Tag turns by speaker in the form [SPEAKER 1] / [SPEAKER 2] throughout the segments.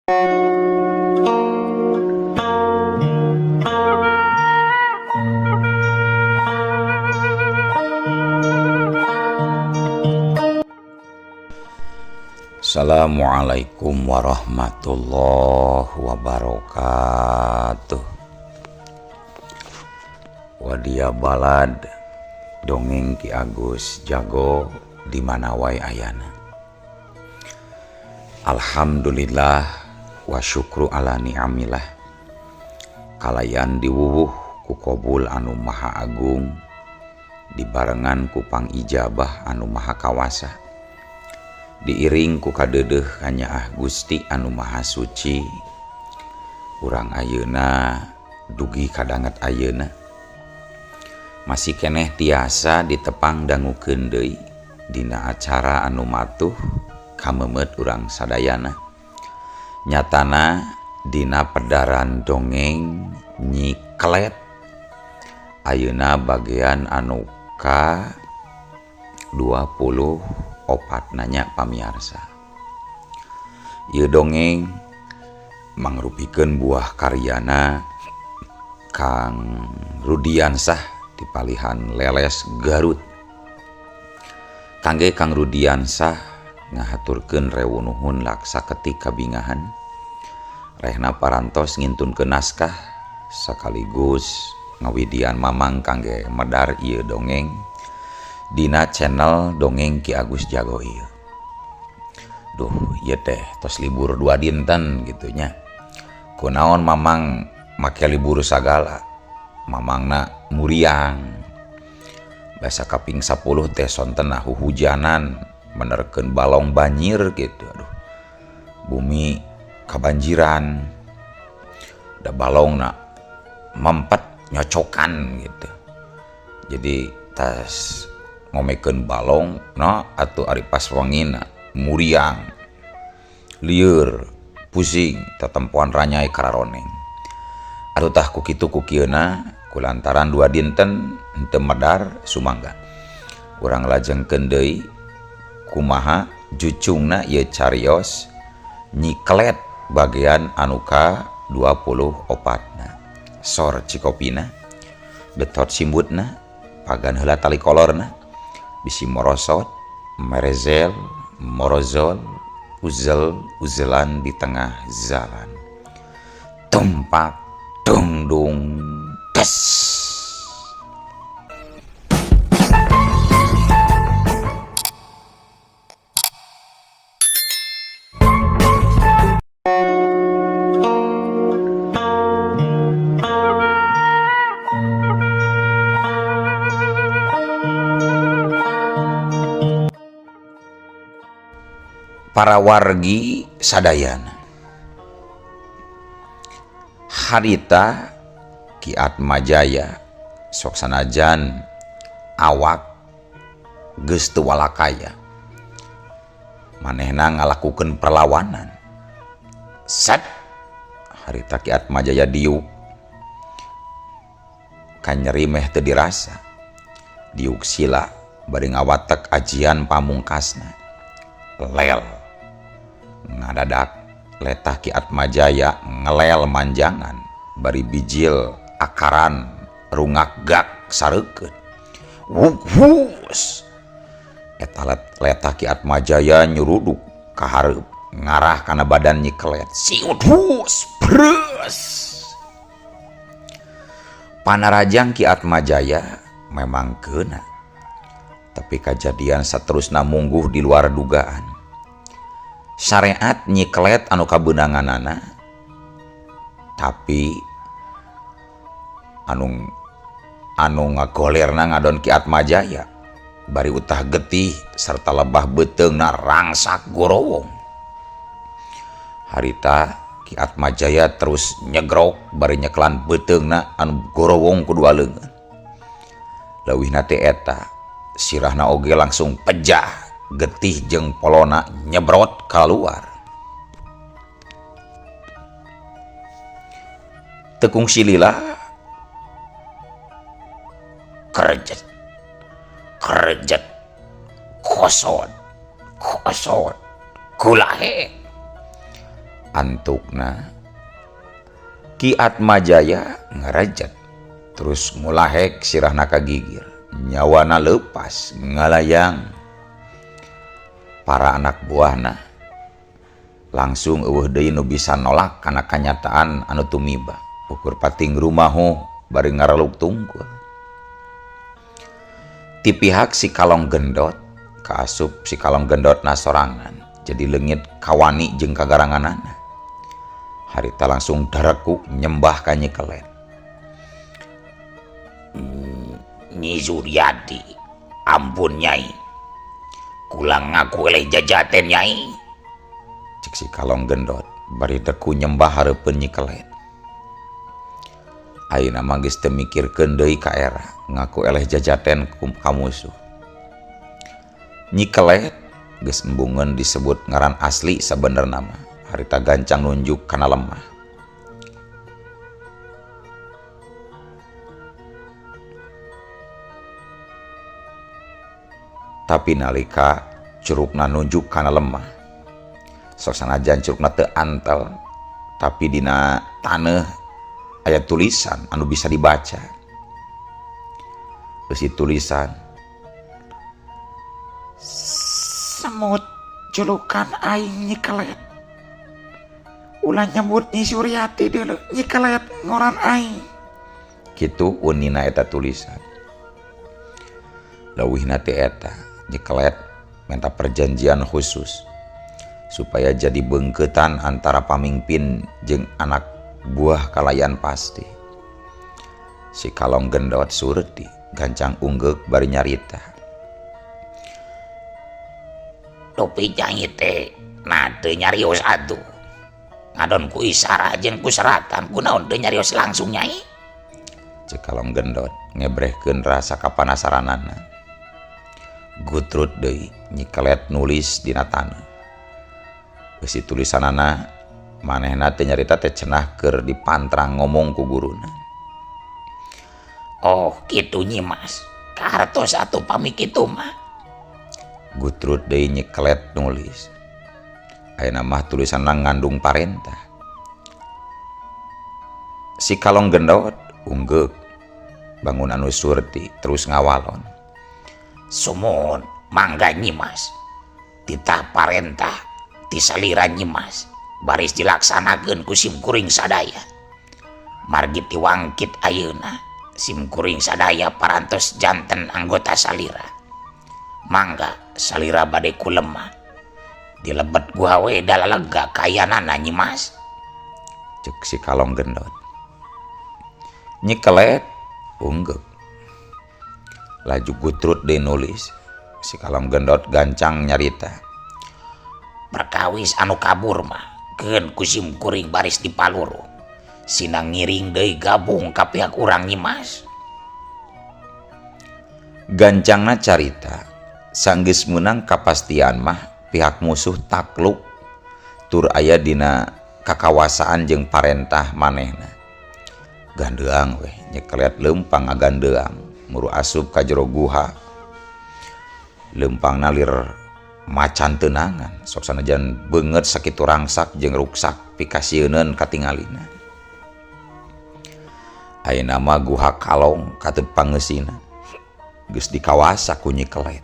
[SPEAKER 1] Assalamualaikum warahmatullahi wabarakatuh. Wadia balad dongeng Ki Agus Jago di mana wae ayana. Alhamdulillah wa syukru ala ni'amillah. Kalayan diwuwuh ku kobul anu maha agung, dibarengan ku pangijabah anu maha kawasa, diiring ku kadeudeuh kanyaah Gusti anu maha suci. Urang ayeuna dugi kadanget ayeuna masih keneh tiasa ditepang dangukeun deui dina acara anu matuh kameumeut urang sadayana, nyatana dina pedaran dongeng Nyi Kelet ayeuna bagian anu ka 24 nanya pamiarsa. Ieu dongeng mangrupikeun buah karyana Kang Rudiansah di palihan Leles Garut. Kangge Kang Rudiansah ngahaturkeun rewu nuhun laksa ketik kabingahan. Rehna parantos ngintunkeun naskah sekaligus ngawidian mamang kangge medar ieu dongeng dina channel dongeng Ki Agus Jago ieu. Duh, ieu teh tos libur 2 dinten gitu nya. Kunaon mamang make libur sagala? Mamangna muriang. Basa kaping 10 teh sonten huhujanan menerkeun balong banjir gitu. Aduh. Bumi kabanjiran. Da balongna mempet nyocokan gitu. Jadi tas ngomekeun balong no atuh ari pas wangina muriang lieur pusing tetempoan ranyai kararoneng. Atuh tah ku kitu ku kieuna kulantaran 2 dinten henteu medar sumangga. Urang lajengkeun deui kumaha jucungna ieu carios Nyi Kelet bagian anu ka 24 na. Sor cikopina betot simbutna pagan heula tali kolorna bisi morosot, merezel, morozol, uzel, uzelan di tengah jalan. Tumpak, dungdung, tes. Para wargi sadayana, harita Ki Atmajaya sok sanajan awak geus teu walakaya, manehna ngalakukeun perlawanan. Set harita Ki Atmajaya diuk kanyeri meh teu dirasa, diuk sila bari ngawatek ajian pamungkasna. Lel ngadadak letah Ki Atmajaya ngelel manjangan bari bijil akaran rungak gak sareukeun. Wuhus eta letah Ki Atmajaya nyuruduk ka hareup ngarah kana badan Nyi Kelet. Siut hus breus. Panarajang Ki Atmajaya memang keuna, tapi kajadian saterusna mungguh di luar dugaan. Syariat Nyi Kelet anu kabeunanganana, tapi anu ngagolerna ngadon Ki Atmajaya bari utah getih serta lebah beuteungna rangsak gorowong. Harita Ki Atmajaya terus nyegrok bari nyeklan beuteungna anu gorowong ku dua leungeun. Leuwihna teh eta sirahna oge langsung pejah, getih jeung polona nyebrot keluar. Tekung silila kerjet kerjet kosot kosot kulahe. Antukna Ki Atmajaya ngarejet terus ngulahek sirahna ka gigir, nyawana leupas ngalayang. Para anak buahna langsung eueuh deui nu bisa nolak kana kanyataan anu tumiba. Ukur pating rumahu bari ngareluk tungkul. Ti pihak si Kalong Gendot kaasup si Kalong Gendot na sorangan jadi leungit kawani jeung kagaranganana. Harita langsung dareku nyembah ka Nyi Kelet. Nyi Suryati, ampun Nyai. Kula ngaku eleh jajaten Nyai. Cek si Kalong Gendot bari deku nyembah hareupeun Nyi Kelet. Ayeuna mah geus teu mikirkeun deui ka era, ngaku eleh jajaten ka musuh. Nyi Kelet geus embungeun disebut ngaran asli sabenerna mah, harita gancang nunjuk kana lemah. Tapi nalika curugna nunjuk kana lemah, sok sanajan curugna teu antel, tapi dina taneuh aya tulisan anu bisa dibaca. Eusi tulisan,
[SPEAKER 2] Semut julukan aing Nyi Kelet. Ulah nyebut Nyi Suryati deuleu, Nyi Kelet ngoran aing.
[SPEAKER 1] Kitu unina eta tulisan. Leuwihna ti eta, Nyi Kelet minta perjanjian khusus supaya jadi beungkeutan antara pamimpin jeung anak buah kalayan pasti. Si Kalong Gendot surti gancang unggeuk bari nyarita.
[SPEAKER 2] Dupi Nyai teh nah teu nyarios atuh. Ngadon ku isara jeung ku seratan, kunaon teu nyarios langsung Nyai?
[SPEAKER 1] Cek Kalong Gendot ngebrehkeun rasa kapanasaranana. Gutrut deui Nyi Kelet nulis dina taneuh. Beusi tulisanana manehna teh nyarita teh cenah keur dipantrang ngomong ku guruna.
[SPEAKER 2] Oh, kitu Nyi Mas. Kartos atuh pami kitu mah.
[SPEAKER 1] Gutrut deui Nyi Kelet nulis. Ayeuna mah tulisanna ngandung parentah. Si Kalong Gendot unggeuk bangun anu surti terus ngawalon.
[SPEAKER 2] Sumuhun mangga Nyi Mas. Titah parentah ti salira Nyi Mas baris dilaksanakeun ku simkuring sadaya. Margi ti wangkit ayeuna simkuring sadaya parantos janten anggota salira. Mangga salira bade kulemah. Dilebet guha we dalalega kayanana Nyi Mas.
[SPEAKER 1] Cek si Kalong Gendot. Nyi Kelet unggeuk. Laju gutrut deui nulis. Si Kalong Gendot gancang nyarita.
[SPEAKER 2] Perkawis anu kabur mah keun ku simkuring baris dipaluru. Sina ngiring deui gabung ka pihak urang Nyi Mas.
[SPEAKER 1] Gancangna carita sanggeus meunang kapastian mah pihak musuh takluk tur aya dina kakawasaan jeung parentah manehna. Gandeang weh Nyi Kelet leumpang ngagandeang muru asup ka jero guha. Leumpangna lir macan teunangan sok sanajan beungeut sakitu rangsak jeung ruksak pikasieuneun katingalina. Ayeuna mah guha Kalong katut pangeusina geus dikawasa ku Nyi Kelet.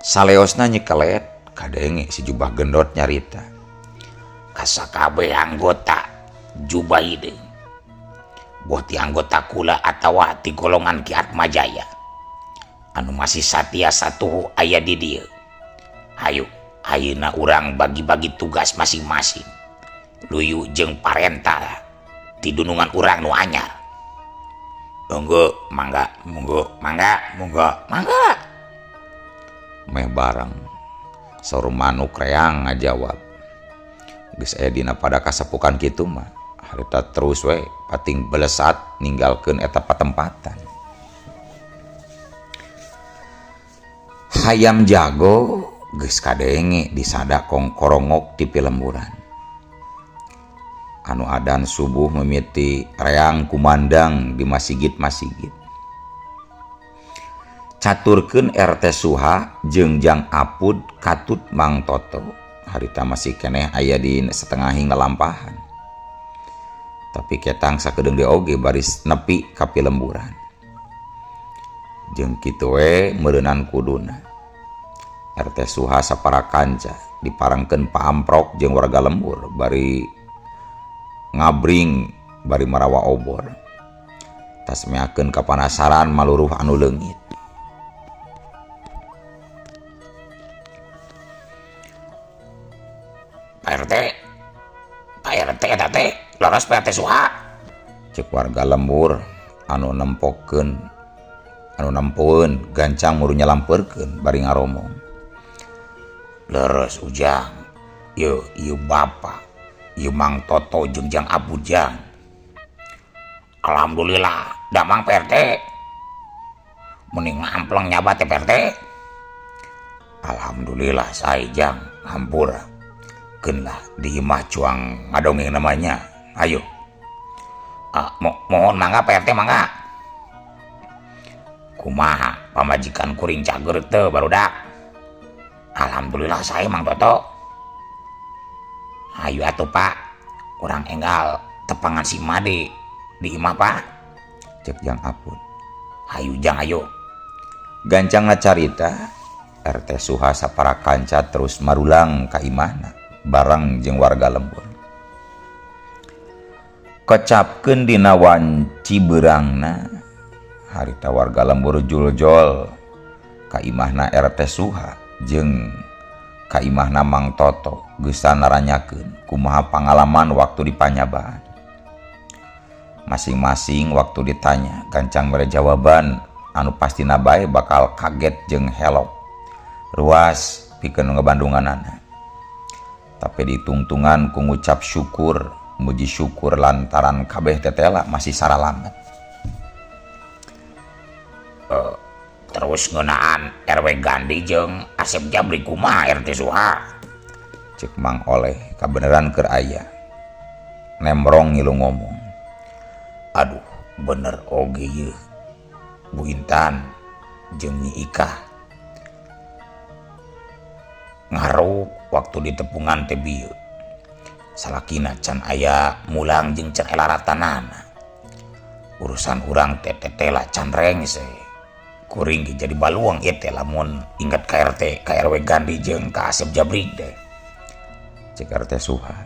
[SPEAKER 1] Saleosna Nyi Kelet kadenge si Jubah Gendot nyarita.
[SPEAKER 2] Kasakabeh anggota jubah hideung. Boh ti anggota kula atawa ti golongan Ki Atmajaya anu masih satia satuhu aya di dieu. Hayu ayeuna urang bagi-bagi tugas masing-masing. Luyu jeung parentah ti dunungan urang nu anyar. Monggo mangga, monggo mangga, monggo mangga.
[SPEAKER 1] Meh bareng saur manuk reang ngajawab. Geus aya dina pada kasepukan kitu mah harita terus we pating belesat ninggalkeun eta patempatan. Hayam jago geus kadenge disada kongkorongok ti pilemburan. Anu adan subuh mimiti reang kumandang di masigit-masigit. Caturkeun RT Suha jeung Jang Apud katut Mang Toto. Harita masih keneh aya di setengahing lalampahan. Tapi ketang sakedeung deui oge baris nepi ka pilemburan. Jeung kitu we meureunan kuduna. RT Suha sapara kanca diparengkeun paamprok jeung warga lembur bari ngabring bari marawa obor. Tas meakeun kapanasaran maluruh anu leungit.
[SPEAKER 2] Pak RT, Pak RT eta teh leres Pak RT Suha.
[SPEAKER 1] Cek warga lembur anu nempokeun anu nempoeun gancang muru nyalampeurkeun bari ngaromong.
[SPEAKER 2] Leres Ujang, ieu ieu bapa, ieu Mang Toto jeung Jang Abujang. Alhamdulillah, damang Pak RT. Mending ngampleng nyabat teh Pak RT. Alhamdulillah sae Jang, hampura. Keun lah di imah cuang ngadongeng namanya. Ayo. Mohon mangga Pak RT mangga. Kumaha pamajikan kuring cager teu barudak. Alhamdulillah sae Mang Toto. Ayo atuh Pak, urang enggal tepangan si Made di imah Pak.
[SPEAKER 1] Cek Jang Apun.
[SPEAKER 2] Ayo Jang ayo.
[SPEAKER 1] Gancang ngacarita RT Suha sapara kanca terus marulang ka imahna bareng jeung warga lembur. Kecapkeun dina wanci beurangna harita warga lembur juljol ka imahna RT Suha jeung ka imahna Mang Toto geus naranyakeun kumaha pangalaman waktu di panyabaan. Masing-masing waktu ditanya gancang mere jawaban anu pastina bae bakal kaget jeung helok ruas pikeun ngebandunganana. Tapi ditungtungan ku ngucap syukur, muji syukur lantaran kabeh tetela masih saralamet.
[SPEAKER 2] Terus ngeunaan RW Gandhi jeung Asep Jabri kumaha RT Suha?
[SPEAKER 1] Cek Mang Oleh kabeneran keur aya. Nemrong ngilu ngomong.
[SPEAKER 2] Aduh, bener oge yeuh. Bu Intan jeung Nyi Ika. Ngaruh waktu ditepungan teh bieu. Salakina can aya mulang jeung can elaratanana. Urusan urang teh tetela can rengse. Kuring ge jadi baluang ieu teh lamun inget ka RT, ka RW Gandhi jeung ka Asep Jabri teh.
[SPEAKER 1] Cek RT Suha.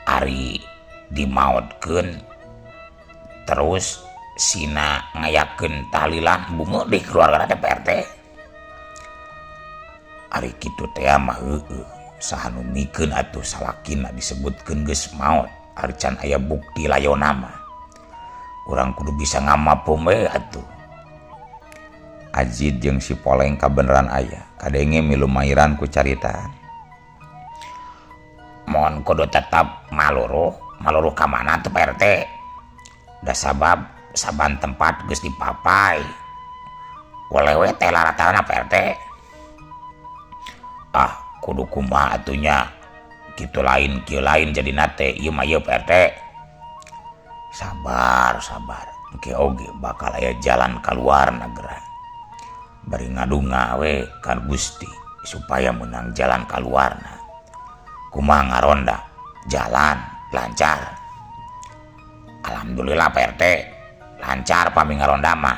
[SPEAKER 2] Ari dimaotkeun terus sina ngayakeun tahlilan bunga di keluarga teh Pak RT. Ari kitu teh mah heueuh saha nu mikeun atuh salakina disebutkeun geus maot ari can aya bukti layona mah. Urang kudu bisa ngamapum we atuh.
[SPEAKER 1] Ajid jeung si Poleng kabeneran aya kadenge milu mairan ku caritaan.
[SPEAKER 2] Mohon kudu tetap maluruh, maluruh ka mana tuh Pak RT? Da sabab saban tempat geus dipapai. Boleh we teh laratarana Pak RT. Ah, kudu kumaha atunya. Kitu lain kieu lain jadina teh ieu mah ieu Pak RT. Sabar, sabar. Engke oge bakal aya jalan kaluar negara. Bari ngadunga we ka Gusti supaya menang jalan kaluarna. Kumaha ngaronda jalan lancar. Alhamdulillah Pak RT lancar pami ngaronda mah.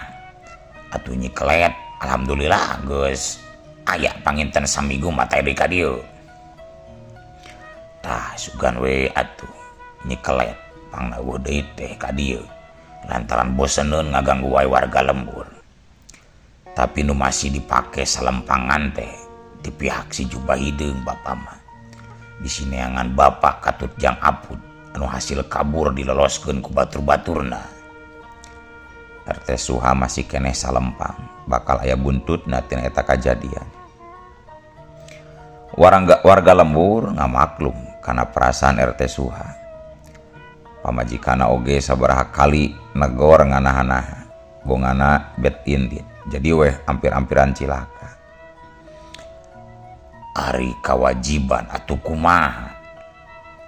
[SPEAKER 2] Atuh Nyi Kelet alhamdulillah geus aya panginten saminggu mah teh deui ka dieu. Tah sugan we atuh Nyi Kelet pangna eueuh deui teh ka dieu lantaran boseneun ngaganggu wae warga lembur. Tapi nu masih dipake salempangan teh di pihak si Jubah Hideung bapa mah. Di sineangan bapak katut Jang Apud anu hasil kabur diloloskeun ku batur-baturna.
[SPEAKER 1] RT Suha masih keneh salempang bakal aya buntutna tina eta kajadian. Warga lembur ngamaklum kana perasaan RT Suha. Pamajikana oge sabaraha kali negor nganahan-nahan bongana bet indit. Jadi weh ampir-ampiran cilaka.
[SPEAKER 2] Ari kawajiban atuh kumaha?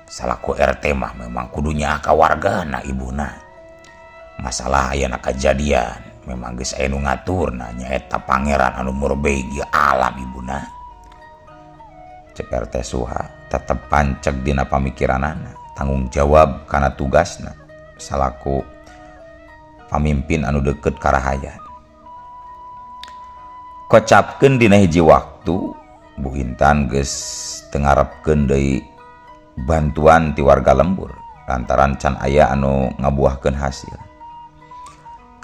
[SPEAKER 2] Salaku RT mah memang kudunya ka wargana ibuna. Masalah ayana kajadian memang geus aya nu ngaturna nyaeta pangeran anu murbei ieu alam ibuna.
[SPEAKER 1] Cek RT Suha tetep panceg dina pamikiranana, tanggung jawab kana tugasna salaku pamimpin anu deukeut ka rahayat. Kocapkeun dina hiji waktu Bu Intan geus teu ngarepkeun deui bantuan ti warga lembur lantaran can aya anu ngabuahkeun hasil.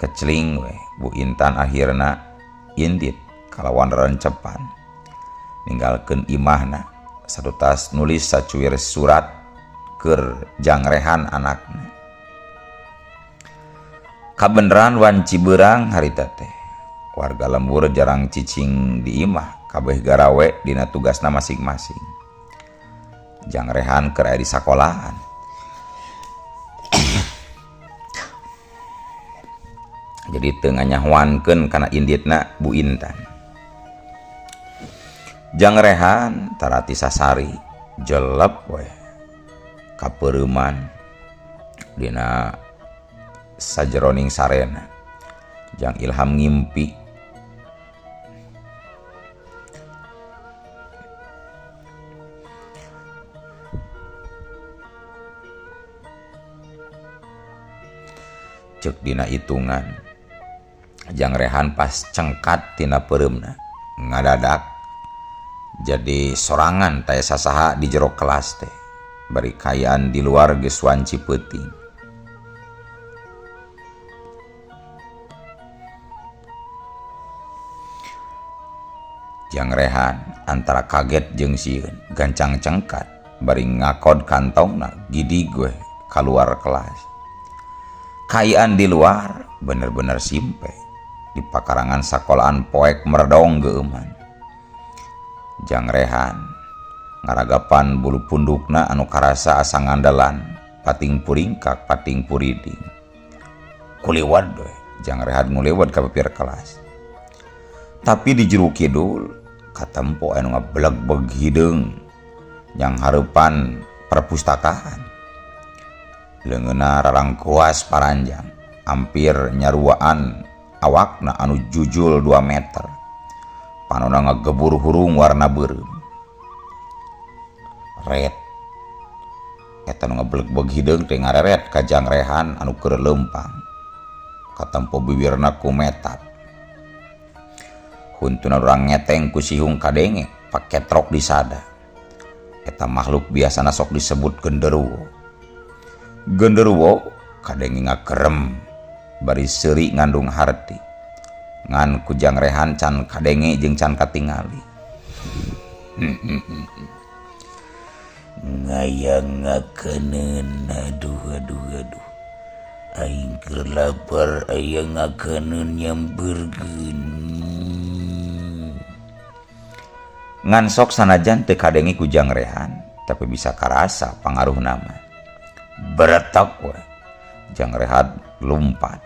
[SPEAKER 1] Keceling we Bu Intan akhirna indit kalawan rencepan ninggalkeun imahna sadutas nulis sacuir surat keur jangrehan anakna. Kabeneran wanci beurang harita teh warga lembur jarang cicing di imah, kabeh garawe dina tugasna masing-masing. Jangrehan keur aya di sakolahan. Jadi teu nganyahoankeun kana inditna Bu Intan. Jangrehan tarati sasari jelep we kapeureman dina sajeroning sarena. Jang Ilham ngimpi cek dina hitungan. Jangrehan pas cengkat tina peureumna ngadadak jadi sorangan taya sasaha di jero kelas teh bari kaayaan di luar geus wanci peuting. Jangrehan antara kaget jeung sieun gancang cengkat bari ngakod kantongna gidig we kaluar kelas. Kaayaan di luar bener-bener simpe. Di pakarangan sakolahan poek meredong geueuman. Jangrehan ngaragapan bulu pundukna anu karasa asa ngandelan pating puringkak pating puriding. Kuliwat we Jangrehan ngulewat ka pipir kelas. Tapi di jero kidul katempo anu ngabelegbeg hideung yang hareupan perpustakaan. Leungeunna rarangkuas paranjang hampir nyaruaan awakna anu jujul 2 meter. Panona ngagebur hurung warna beureum. Ret. Eta nu ngabelegbeg hideung teh ngareret ka Jangrehan anu keur leumpang. Katempo bibirna ku metap. Huntuna urang ngeteng ku sihung kadenge paketrok disada. Eta makhluk biasana sok disebut genderuwo. Genderuwo kadenge ngakerem bari seuri ngandung harti. Ngan ku Jangrehan can kadenge jeung can katingali.
[SPEAKER 2] Ngayang ngakeneun aduh aduh aduh. Aing keur lapar aya ngakeneun nyampeurkeun.
[SPEAKER 1] Ngan sok sanajan teu kadenge ku Jangrehan tapi bisa karasa pangaruhna mah. Beretok we Jangrehan lumpat.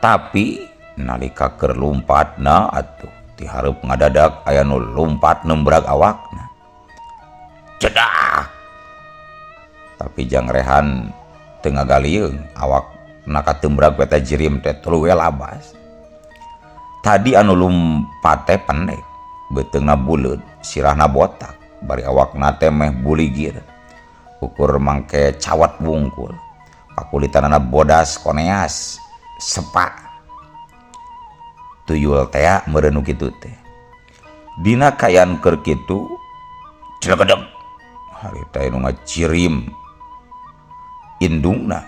[SPEAKER 1] Tapi nalika keur lumpatna atuh ti hareup ngadadak aya nu lumpat nembrag awakna. Cedah. Tapi Jangrehan teu ngagalieung awakna katembrag we teh jirim teh tuluy we labas. Tadi anu lumpat teh pendek, beuteungna buleud, sirahna botak, bari awakna teh meh buligir. Ukur mangke cawat wungkul. Pakulitanana bodas koneas sepak. Tuyul tea meureun nu kitu teh. Dina kaayaan keur kitu celegedeg harita nu ngacirim indungna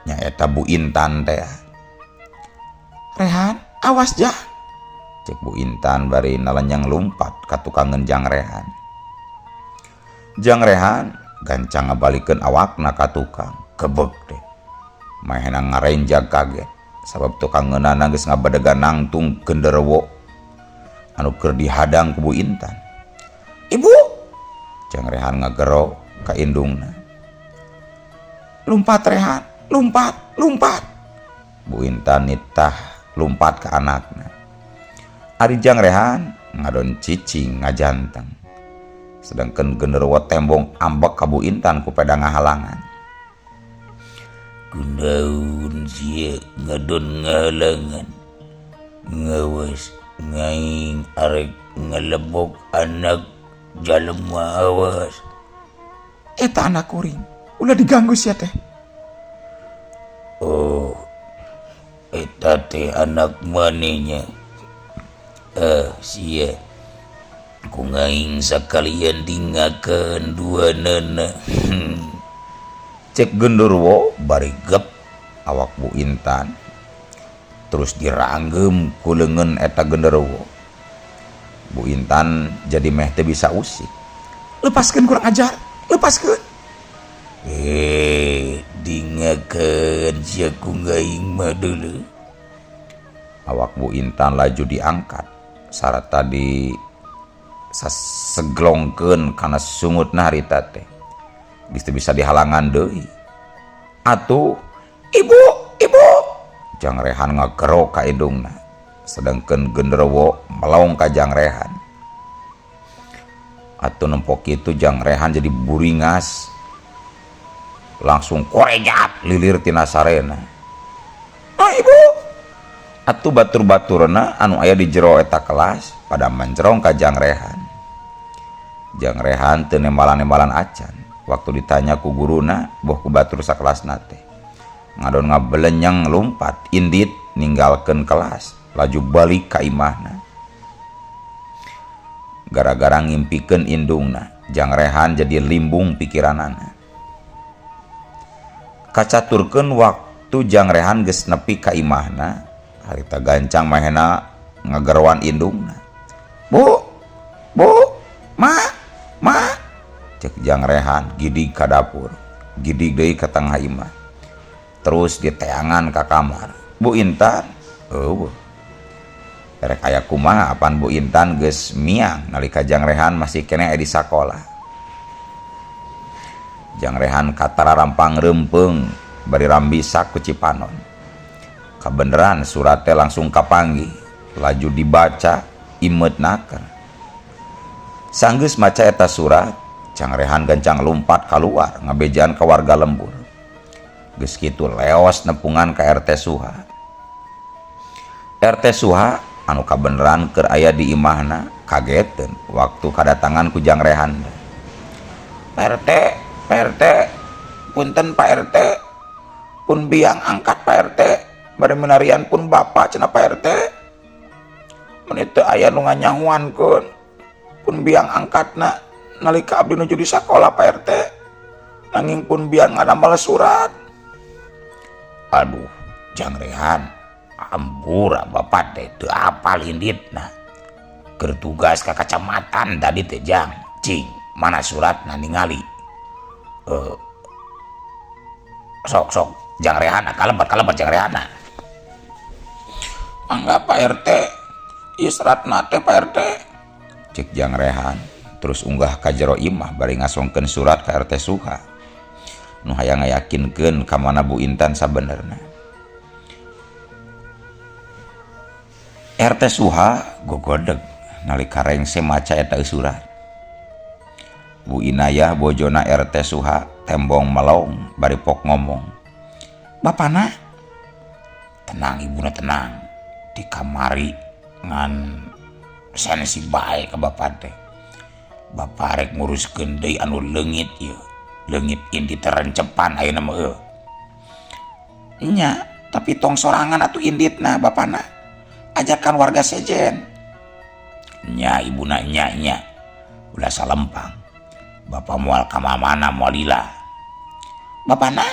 [SPEAKER 1] nyaeta Bu Intan teh. Rehan, awas jah. Cek Bu Intan bari nalenyang lumpat ka tukangeun Jangrehan. Jangrehan gancang ngabalikeun awakna ka tukang, kebek teh. Mahena ngarenjag kaget sabab tukangeunana geus ngabadegan nangtung genderuwo anu keur dihadang ku Bu Intan. Ibu, Jangrehan ngagero ka indungna. Lumpat Rehan, lumpat, lumpat. Bu Intan nitah lumpat ka anakna. Ari Jangrehan ngadon cicing ngajanteng. Sedangkan genderuwo tembong ambek ka Bu Intan ku peda ngahalangan.
[SPEAKER 2] Kunaon sia ngadon ngahalangan. Ngawas ngaing arek ngelebok anak Jalema awas.
[SPEAKER 1] Eta anak kuring. Ulah diganggu sia teh.
[SPEAKER 2] Oh. Eta teh anak manehnya. Sia. Ku ngaing sakalian dingakeun duanana.
[SPEAKER 1] Cek genderuwo bari gep awak Bu Intan. Terus diranggem ku leungeun eta genderuwo. Bu Intan jadi meh teu bisa usik. Lepaskeun kurang ajar, lepaskeun.
[SPEAKER 2] Dingakeun sia ku ngaing mah deuleu.
[SPEAKER 1] Awak Bu Intan laju diangkat sarata di saseglongkeun kana sungutna harita teh. Geus teu bisa dihalangan deui. Atuh, ibu, ibu. Jang Rehan ngagerok ka indungna. Sedangkeun genderuwo melong ka Jang Rehan. Atuh nempok kitu Jang Rehan jadi buringas. Langsung korejat lilir tina sarena. Ah, ibu. Atuh batur-baturna anu aya di jero eta kelas pada mencerong ka Jang Rehan. Jang Rehan teu nembalan-nembalan acan. Waktu ditanya ku guruna boh ku batur sakelasna teh. Ngadon ngabelenyeng lumpat indit ninggalkeun kelas laju balik ka imahna. Gara-gara ngimpikeun indungna, Jang Rehan jadi limbung pikiranana. Kacaturkeun waktu Jang Rehan geus nepi ka imahna, harita gancang mahena ngageroan indungna. Bu, bu, ma, ma. Cek Jang Rehan gidig ka dapur, gidig deui ka tengah imah. Terus diteangan ka kamar. Bu Intan, eueuh. Erek aya kumaha apan Bu Intan geus miang nalika Jang Rehan masih keneh aya di sakola. Jang Rehan katara rampang reumpeung bari rambisak ku Cipanon. Kabeneran surat teh langsung kapanggih, laju dibaca imeut naker. Sanggeus maca eta surat, Jang Rehan gancang lumpat kaluar ngabejaan ka warga lembur. Geus kitu leos nepungan ka RT Suha. RT Suha anu kabeneran keur aya di imahna kageteun waktu kadatangan ku Jang Rehan.
[SPEAKER 2] Pak RT, Pak RT, punten Pak RT, pun biang angkat Pak RT, bade menarian pun bapak cenah Pak RT. Mun teu aya nu nganyahuankeun, pun biang angkatna nalika abdi nuju di sakola Pak RT. Nanging pun biang ngadamel surat. Aduh, Jang Rehan, ampura bapak teh teu apal inditna. Keur tugas ka kacamatan tadi teh Jang. Cing, mana suratna ningali? Sok sok Jang Rehan, kalebet Jang Rehan. Mangga Pak RT, ieu suratna teh Pak RT.
[SPEAKER 1] Cek Jang Rehan, terus unggah ka jero imah bari ngasongkeun surat ka RT Suha. Nu hayang ngayakinkeun ka mana Bu Intan sabenerna. RT Suha gogodeg nalika rengse maca eta surat. Bu Inayah bojona RT Suha tembong melong bari pok ngomong.
[SPEAKER 2] Bapana? Tenang ibuna tenang. Di kamari ngan sensi bae ka bapak teh. Bapak rek nguruskeun deui anu leungit ieu. Leungit indi terencepan ayeuna mah eueuh. Nya, tapi tong sorangan atuh inditna bapana. Ajakan warga sejen. Nya ibuna nya nya. Ulah salempang. Bapak moal ka mana moal lila. Bapana?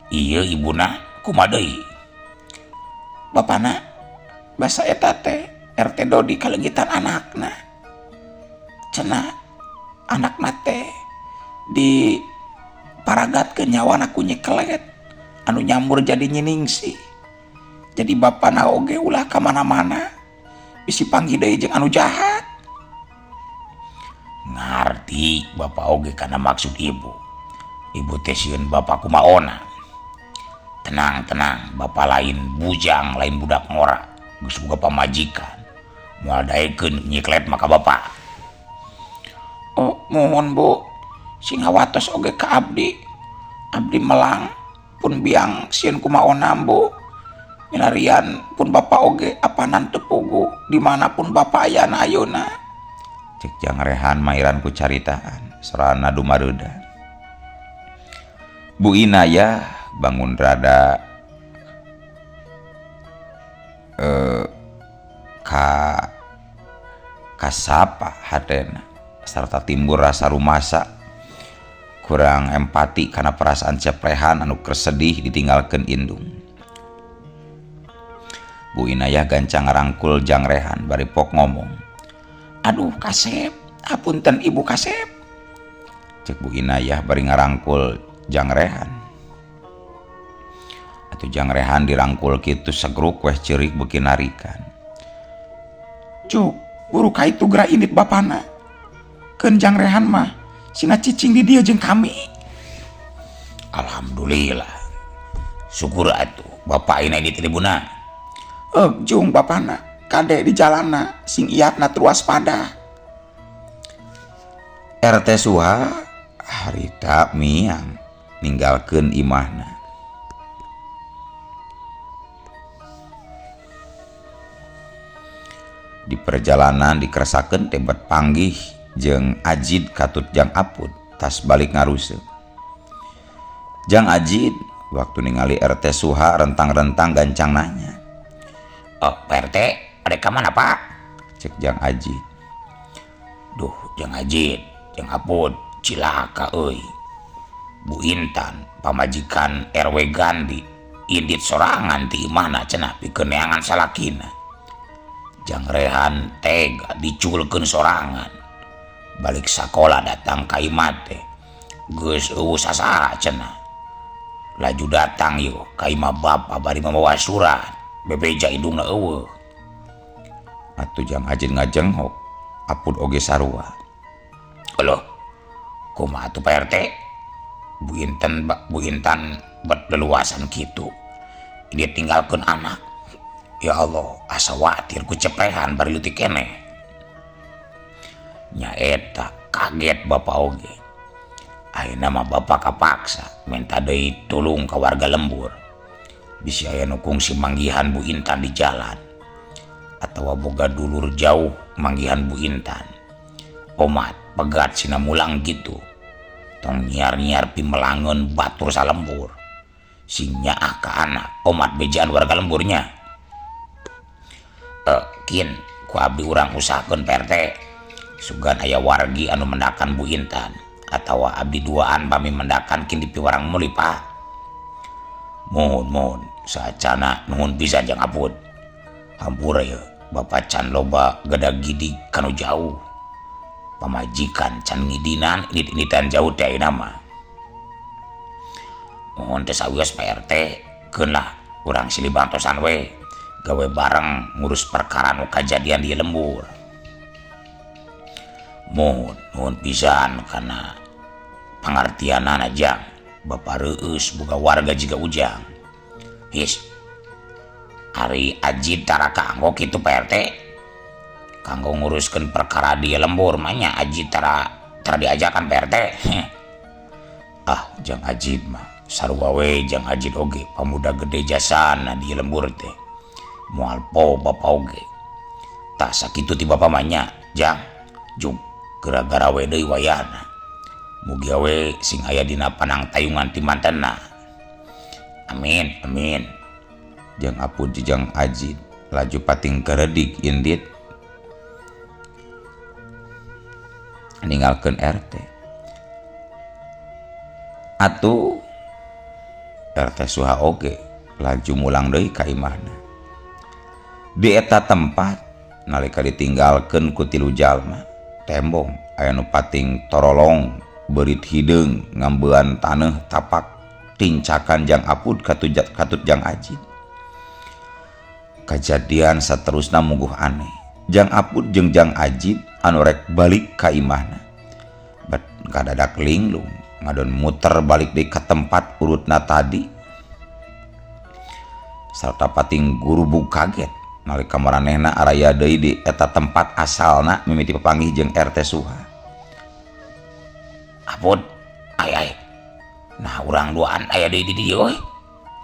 [SPEAKER 2] Ieu ibuna kumaha deui? Bapana basa eta teh RT Dodi kaleungitan anakna. Cenah anakna teh di paragatkeun nyawana ku nyekelet anu nyambur jadi nyiningsih. Jadi bapana oge ulah ka mana-mana bisi panggih deui jeung anu jahat. Ngarti bapak oge kana maksud ibu. Ibu teh sieun bapak kumaona. Tenang tenang, bapak lain bujang, lain budak ngora. Geus boga pamajikan. Moal daekeun nyiklet maka bapak. Oh, mohon Bu, sing hawatos oge ka abdi. Abdi melang pun biang sieun kumaona Bu. Milarian pun bapak oge apanan teu puguh dimanapun bapak ayana ayeuna.
[SPEAKER 1] Cek Jang Rehan mairan ku caritaan sorana dumareuda. Bu Inayah bangun rada ka kasapa hatena sarta timbul rasa rumasa kurang empati karena perasaan ceprehan anu kersedih ditinggalkeun indung. Bu Inayah gancang ngarangkul Jang Rehan bari pok ngomong, aduh kasep, apunten ibu kasep. Cek Bu Inayah bari ngarangkul Jang Rehan. Atuh Jang Rehan dirangkul kitu segruk weh ceurik beuki narikan. Juk, buru ka itu geura indit bapana. Keun Jang Rehan mah sina cicing di dieu jeung kami.
[SPEAKER 2] Alhamdulillah. Syukur atuh bapak ina indit ibuna.
[SPEAKER 1] Jung bapana, kade di jalana sing iatna tur waspada. RT Suha harita miang ninggalkeun imahna. Di perjalanan dikeresakeun teh bet panggih jeung Ajid katut Jang Apud tas balik ngaruseuh. Jang Ajid waktu ningali RT Suha rentang-rentang gancang nanya.
[SPEAKER 2] Oh, Pak RT, ada ka mana, Pak?
[SPEAKER 1] Cek Jang Ajid.
[SPEAKER 2] Duh, Jang Ajid, Jang Apud, cilaka euy. Bu Intan, pamajikan RW Gandhi, indit sorangan ti imahna cenah pikeun neangan salakina. Jang Rehan tega diculkeun sorangan. Balik sakola datang ka imah teh. Geus eueuh sasaha cenah. Laju datang yeuh ka imah bapa bari mamawa surat. Bebeja indungna eueuh.
[SPEAKER 1] Atuh Jang Ajid ngajenghok, Apud oge sarua.
[SPEAKER 2] Aloh, kumaha atuh Pak RT? Bu Intan bet leluasan kitu. Dia tinggalkeun anak. Ya Allah, asa watir ku ceprehan bari leutik keneh. Nya eta kaget bapak oge. Ayeuna mah bapak kapaksa minta deui tulung ka warga lembur. Bisi aya nu kungsi manggihan Bu Intan di jalan atawa boga dulur jauh manggihan Bu Intan. Omat pegat sina mulang gitu. Tong nyiar-nyiar pimelangeun batur salembur. Sing nyaah ka anak omat bejaan warga lemburnya. Kin ku abdi urang usahakeun Pak RT. Sugan aya wargi anu mendakan Bu Intan atawa abdi duaan pami mendakan kin dipiwarang meuli Pak. Mohon mohon saacana nuhun pisan Jang Apud. Hampura ye bapak can loba gada gidig kanu jauh. Pamajikan can ngidinan indit-inditan jauh teh ayeuna mah. Mohon teh sawios Pak RT, keun lah urang silih bantosan we gawe bareng ngurus perkara nu kajadian di lembur. Mohon nuhun pisan kana pangartianana Jang. Bapak reueus boga warga jiga Ujang. His. Ari Ajid tara kanggo kitu Pak RT. Kanggo nguruskeun perkara di lembur mah nya Ajid tara diajakan Pak RT. Ah, Jang Ajid mah sarua we Jang Ajid oge pamuda gede jasana di lembur teh. Moal po bapa oge. Tah sakitu ti bapa mah nya, Jang. Jung gara-gara we deui wayahna. Mugia we sing aya dina panang tayungan ti mantenna. Amin, amin.
[SPEAKER 1] Jang Apud jeung Ajid laju pating keredik indit ninggalkeun RT. Atuh RT Suha oge laju mulang deui ka imahna. Di eta tempat nalika ditinggalkeun ku tilu jalma, tembong aya nu pating torolong beurit hideung ngambean taneuh tapak tincakan Jang Apud katut Jang Ajid. Kajadian saterusna mungguh aneh. Jang Apud jeung Jang Ajid anu rek balik ka imahna. Bet kadadak linglung ngadon muter balik deui ka tempat urutna tadi. Sarta pating gurubug kaget nalika maranehna araya deui di eta tempat asalna mimiti papanggih jeung RT Suha.
[SPEAKER 2] Apud, ay ay. Nah urang duaan aya deui di dieu euy.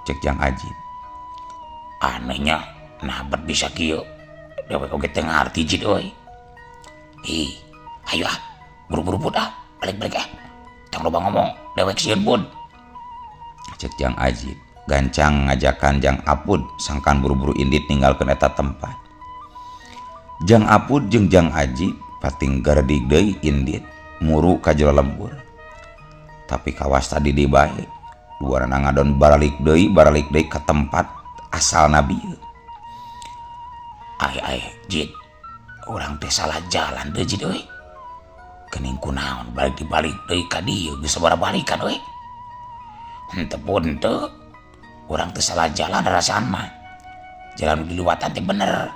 [SPEAKER 1] Cek Jang Ajid.
[SPEAKER 2] Anehnya nah bet bisa kieu. Dewek oge teu ngarti jid euy. Ih, Hayu ah, buru-buru Pud ah, balik-balik ah. Tong loba ngomong, dewek sieun Pud.
[SPEAKER 1] Cek Jang Ajib gancang ngajakan Jang Apud sangkan buru-buru indit ninggalkeun eta tempat. Jang Apud jeung Jang Ajib pating garedig deui indit muru ka jero lembur. Tapi kawas tadi di bae duanana ngadon baralik deui ka tempat asalna bieu.
[SPEAKER 2] Ai ai Jid, urang teh salah jalan deui Jid euy. Geuning kunaon balik dibalik deui ka dieu geus sabaraha balikan euy. Henteu pun teu. Urang teh salah jalan rasaan mah. Jalan diliwatan teh bener.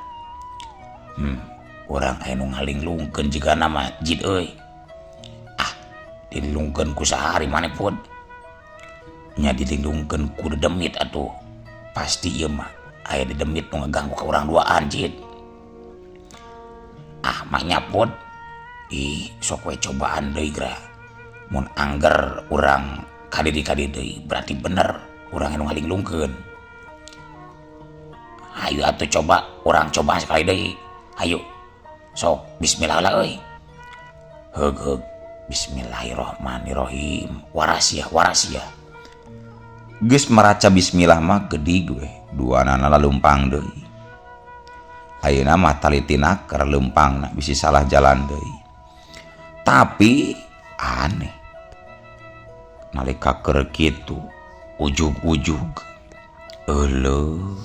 [SPEAKER 2] Urang aya nu ngalinglungkeun jigana mah Jid euy. Ah, dilungkeun ku sahari maneh Pud. Nya dilindungkeun ku dedemit atuh. Pasti ieu mah aya dedemit nu ngaganggu ka urang duaan Jid. Ah, mah Pud. Ih, sok we cobaan deui geura. Mun angger urang kadi-kadi deui berarti bener urang anu ngalinglungkeun. Hayu atuh coba, urang coba sekali deui. Hayu. Sok bismillah lah euy. Heug heug. Bismillahirrahmanirrahim. Warasia, warasia.
[SPEAKER 1] Geus maraca bismillah mah gedig we, duanana lalumpang deui. Ayeuna mah talitina keur leumpangna bisi salah jalan deui. Tapi aneh. Nalika keur kitu ujug-ujug euleuh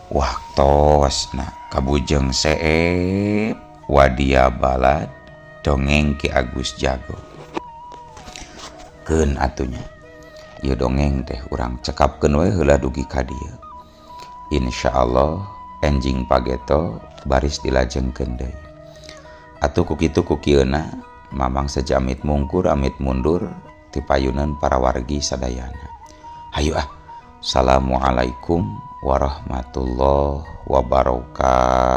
[SPEAKER 1] waktosna kabujeng seep wadia balad dongeng Ki Agus Jago. Keun atunya ieu dongeng teh urang cekapkeun we heula dugi ka dieu. Insyaallah enjing pageto baris dilajengkeun deui. Atuh ku kitu ku kieuna Mamang seja amit mungkur amit mundur tipayunan para wargi sadayana. Hayu ah. Assalamualaikum warahmatullahi wabarakatuh.